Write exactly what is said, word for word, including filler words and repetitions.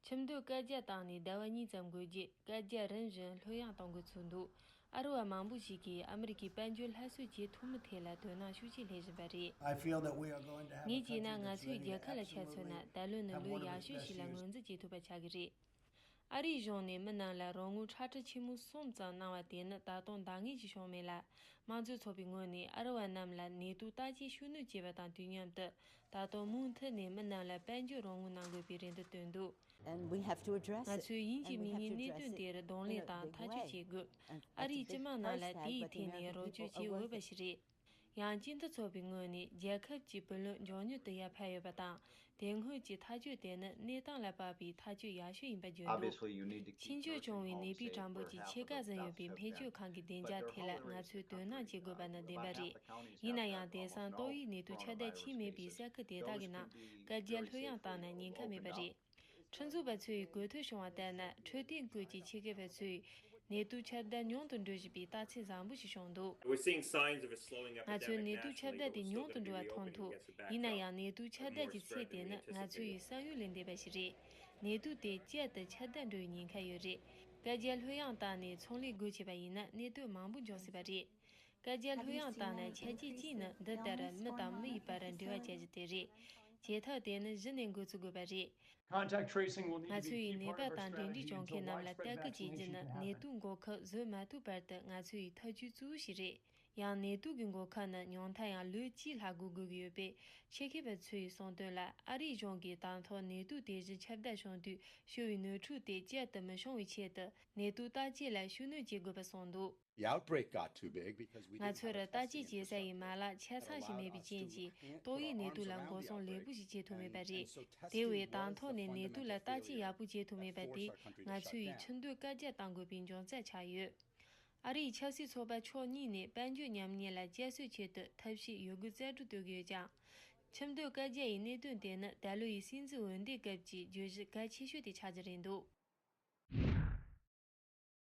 ཁྱིམ་སྡོད་བཀའ་རྒྱ་བཏང་ནས་ཟླ་བ་གཉིས་ཙམ་འགོར་རྗེས་བཀའ་རྒྱ་རིམ་བཞིན་ལྷོད་ཡངས་གཏོང་དགོས་ཚུགས་འདུག་ཨ་རི་བ་མང་པོ་ཞིག་གིས་ཨ་མི་རི་ཀའི་དཔལ་འབྱོར་སླར་གསོ་བྱེད་ཐུབ་མིན་ཐད་ལ་དོ་སྣང་ཤུགས་ཆེ་སླེབས་བཞིན་པ་རེད། I feel that we are going to have a ངས་བྱས་ན་country ང་that's ཚོའི་moving རྒྱལ་ཁབ་ལ་ཆ་མཚོན་ན་absolutely ད་ལོ་ནི་have ལོ་one of the ཡག་best ཤོས་ཤིག་ལ་years. ངོས་འཛིན་བྱེད་ཐུབ་པ་ཆགས་ཀྱི་རེད། ཨ་རིའི་གཞུང་ནས་མི་རྣམས་ལ་རོགས་དངུལ་ཁྲ་ཁྲ་ཆེན་མོ་གསུམ་ཙམ་གནང་བ་དེ་ནི་ད་དུང་འདང་ངེས་ཤིག་བྱུང་མེད་ལ། དམངས་གཙོ་ཚོགས་པའི་ངོས་ནས་ཨ་རི་བ་རྣམས་ལ་ནད་དུག་བརྟག་དཔྱད་ཤུགས་སྣོན་བྱས་པ་དང་དུས་མཉམ་དུ། ད་དུང་མུ་མཐུད་ནས་མི་རྣམས་ལ་དཔལ་འབྱོར་རོགས་དངུལ་གནང་དགོས་པའི་རེ་འདུན་བཏོན་འདུག And we have to address ང་ཚོས་ཡིན་གཅིག་མིན་གཉིས་གནད་དོན་དེར་གདོང་ལེན་དང་ཐག་གཅོད་བྱེད་དགོས། ཨ་རིའི་སྤྱི་དམངས་རྣམས་ལ་དེའི་ཐད་ནས་རོགས་སྐྱོར་བྱེད་འོས་པ་ཞིག་རེད། ཡང་སྤྱི་མཐུན་ཚོགས་པའི་ངོས་ནས་རྒྱལ་ཁབ་ཀྱི་བུ་ལོན་མགྱོགས་མྱུར་དུ་ཡར་འཕར་ཡོད་པ་དང་། དེ་སྔོན་གྱི་ཐག་གཅོད་དེ་ནི་གནས་སྟངས་ལ་དཔག་པའི་ཐག་གཅོད་ཡག་ཤོས་ཡིན་པ་བརྗོད་འདུག Obviously, you need to keep ཕྱིར་འགྱུར་pushing བྱུང་བའི་ནད་པའི་policy གྲངས་འབོར་གྱི་ཕྱེད་ཀ་ཟིན་ཡོད་པའི་འཕེལ་སྐྱོད་ཁང་གི་བདེ་འཇགས་ཐད་ལ་ང་ཚོས་དོ་སྣང་བྱེད་དགོས་པ་ནི་བདེན་པ་རེད། ཡིན་ན་ཡང་དེང་སང་ཏོག་དབྱིབས་ནད་དུག་ཁྱབ་གདལ་ཕྱིན་མེད་པའི་ས་ཁུལ་དེ་དག་གི་ནང་བཀའ་རྒྱ་ལྷོད་ཡངས་བཏང་ན་ཉེན་ཁ་མེད་པ་རེད། ཁྲིམས་བཟོ་བ་ཚོས་གོ་ཐོས་བྱུང་བ་ལྟར་ན། འཕྲོད་བསྟེན་ཁུལ་གྱི་ཆེད་མཁས་པ་ཚོས་ནད་དུག་ཁྱབ་གདལ་ཉུང་དུ་འགྲོ་བཞིན་པའི་རྟགས་མཚན་བཟང་པོ་ཞིག་བྱུང་འདུག We're seeing signs of a slowing ང་ཚོས་epidemic ནད་དུག་ཁྱབ་nationally, གདལ་but དེ་we're still ཉུང་དུ་going to འགྲོ་བ་མཐོང་ཐུབ། ཡིན་ན་ཡང་ནད་དུག་ཁྱབ་གདལ་གྱི་ཚད་དེ་ནི་ང་ཚོ་ཡི་བསམ་ཡུལ་ལས་འདས་པ་ཞིག་རེད། ནད་དུག་དེ་བསྐྱར་དུ་ཁྱབ་གདལ་འགྲོ་བའི་ཉེན་ཁ་ཡོད་རེད། བཀའ་རྒྱ་ལྷོད་ཡངས་བཏང་ནས་ཚོང་ལས་སྒོ་ཕྱེ་བ་ཡིན་ན་གནད་དོན་མང་པོ་འབྱུང་སྲིད་པ་རེད། བཀའ་རྒྱ་ལྷོད་ཡངས་བཏང་ན་ཆ་རྐྱེན་གཅིག་ནི་འདི་ལྟར་མི་དང་མི་ཡི་བར་འབྲེལ་བ་བྱ་རྒྱུ་དེ་རེད། བྱེད་ཐབས་དེ་ནི་གཞི་ནས་འགོ་ཚུགས་དགོས་པ་རེད། Contact tracing will need ང་to be a ཚོ་key ཡི་ནད་པ་part of our དང་འབྲེལ་འདྲིས་strategy བྱུང་མཁན་until རྣམས་ལ་widespread ལྟ་སྐུལ་བྱེད་རྒྱུ་ནི་vaccination ནད་དུག་འགོག་ཁབ་བཟོས་མ་ཐུབ་བར་དུ་ང་ཚོ་ཡི་ཐབས་ཇུས་གཙོ་བོ་ཞིག་རེད། ཡང་ནད་དུག་གི་འགོག་ཁབ་ནི་ཉུང་མཐའ་ཡང་ལོ་གཅིག་ལྷག་འགོར་དགོས་ཀྱི་ཡོད་པས། ཆེད་མཁས་པ་ཚོས་གསུངས་དོན་ལ། ཨ་རིའི་གཞུང་གིས་དང་ཐོག་ནད་དུག་དེ་བཞིན་ཁྱབ་གདལ་བྱུང་དུས་ཤོར་བའི་ནོར་འཁྲུལ་དེ་བསྐྱར་དུ་མི་བྱུང་བའི་ཆེད་དུ་ནད་དུག་བརྟག་དཔྱད་ལ་ཤུགས་སྣོན་བྱེད་དགོས་པ་གསུངས་འདུག The outbreak got too big because we ང་ཚོར་བརྟག་དཔྱད་བྱེད་ས་ཡི་མ་ལག་ཆ་ཚང་ཞིག་མེད་པའི་རྐྱེན་གྱིས། ཏོག་དབྱིབས་ནད་དུག་ལ་འགོག་སྲུང་ལེགས་པོ་ཞིག་བྱེད་ཐུབ་མེད་པ་རེད། དེ་བས་དང་ཐོག་ནས་ནད་དུག་ལ་བརྟག་དཔྱད་ཡག་པོ་བྱེད་ཐུབ་མེད་པ་དེས་ང་ཚོ་ཡི་ཁྲིམས་དོན་བཀའ་རྒྱ་གཏང་དགོས་པའི་འབྱུང་རྩ་ཆགས་ཡོད། ཨ་རིའི་ཆབ་སྲིད་ཚོགས་པ་ཕྱོགས་གཉིས་ནས་དཔལ་འབྱོར་ཉམས་ཉེས་ལ་བསྐྱར་གསོའི་ཆེད་དུ་ཐབས་ཤེས་ཡོད་དགུ་རྩལ་སྤྲུགས་གཏོད་ཀྱི་ཡོད་ཀྱང་། ཁྲིམས་དོན་བཀའ་རྒྱ་ཡི་གནད་དོན་དེ་ནི་ད་ལོ་ཡི་སྲིད་འཛིན་འོས་འདེམས་སྐབས་ཀྱི་བརྗོད་གཞི་གལ་ཆེ་ཤོས་དེ་ཆགས་ཀྱི་རེད་འདུག